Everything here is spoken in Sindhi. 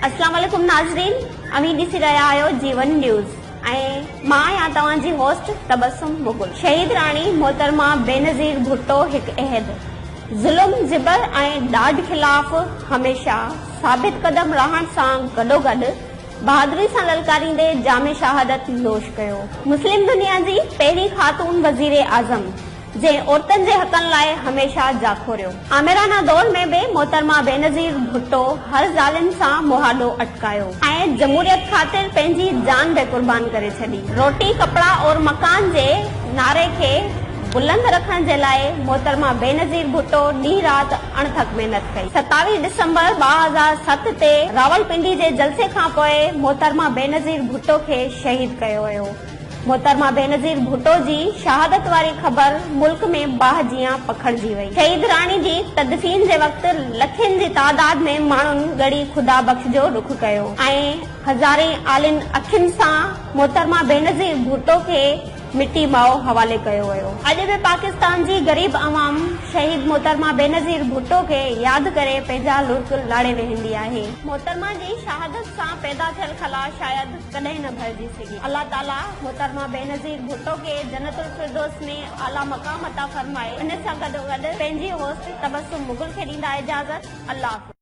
اسلام عليڪم ناظرين اوهين ڏسي رهيا آهيو جيون نيوز ۽ مان آهيان توهان جي هوسٽ تبسم مغل. شهيد راڻي محترمه بينظير ڀٽو هڪ عهد، ظلم، جبر ۽ ڏاڍ خلاف هميشه ثابت قدم رهڻ سان گڏوگڏ بهادري سان للڪاريندي جام شهادت نوش ڪيو. مسلم دنيا جي پهرين خاتون وزير اعظم جنهن عورتن جي حقن لاء هميشه جاکوڙيو. آمرانه دور ۾ به محترمه بينظير ڀٽو هر ظالم سان مهاڏو اٽڪايو ۽ جمهوريت خاطر پنهنجي جان به قربان ڪري ڇڏي. روٽي، ڪپڙا اور مڪان جي نعري کي بلند رکڻ جي لاء محترمه بينظير ڀٽو ڏينهن رات اڻٿڪ محنت ڪئي. 27 ڊسمبر 2007 تي راولپنڊي جي جلسي کانپوء محترمه بينظير ڀٽو کي شهيد ڪيو ويو. محترمه بينظير ڀٽو جي شهادت واري خبر ملڪ ۾ باهه جيان پکڙجي وئي. شهيد راڻي جي تدفين جي وقت لکين جي تعداد ۾ ماڻهن ڳڙهي خدا بخش جو رخ ڪيو ۽ هزارين آلين اکين سان محترمه بينظير ڀٽو کي مٽي ماء حوالي ڪيو ويو. اڄ به پاڪستان جي غريب عوام شهيد محترمه بينظير ڀٽو کي ياد ڪري پنهنجا لڙڪ لاڙي ويهندي آهي. محترمه جي شهادت سان پيدا ٿيل خلا شايد ڪڏهن نه ڀرجي سگهي. الله تعالي محترمه بينظير ڀٽو کي جنت الفردوس ۾ اعليٰ مقام عطا فرمائي. ان سان گڏوگڏ پنهنجي هوسٽ تبسم مغل کي ڏيندا اجازت. الله حافظ.